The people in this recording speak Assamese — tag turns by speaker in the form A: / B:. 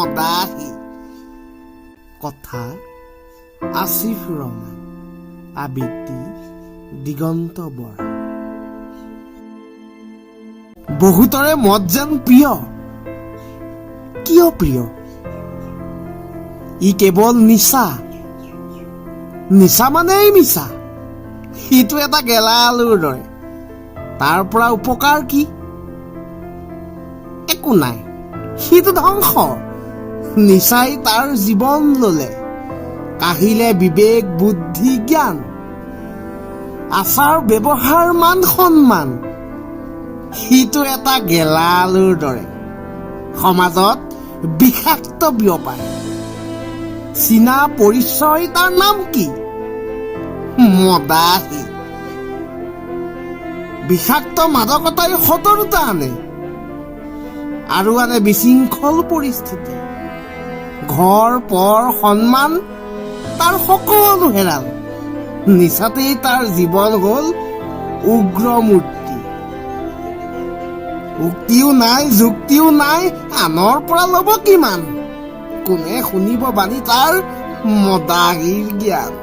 A: মদাহী। কথা আছিফ ৰহমান, আবৃত্তি দিগন্ত বৰা। বহুতৰে মদ যেন প্ৰিয়। কিয় প্ৰিয়? ই কেৱল নিচা। নিচা মানেই মিছা। সিটো এটা গেলা আলুৰ দৰে। তাৰ পৰা উপকাৰ কি? একো নাই, সিটো ধ্বংস। নিচাই তাৰ জীৱন ললে, কাঢ়িলে বিবেক, বুদ্ধি, জ্ঞান, আচাৰ ব্যৱহাৰ, মান সন্মান। সিটো এটা গেলা আলুৰ দৰে, সমাজত বিষাক্ত বিয়পায়। চিনা পৰিচয় তাৰ নাম কি? মদাহী। বিষাক্ত মাদকতাই শত্ৰুতা আনে আৰু আনে বিশৃংখল পৰিস্থিতি। ঘৰ, পৰ, সন্মান তাৰ সকলো হেৰাল। নিচাতেই তাৰ জীৱন হ'ল উগ্ৰ মূৰ্তি। উক্তিও নাই, যুক্তিও নাই, আনৰ পৰা ল'ব কিমান? কোনে শুনিব বাণী তাৰ মদাহীৰ জ্ঞান?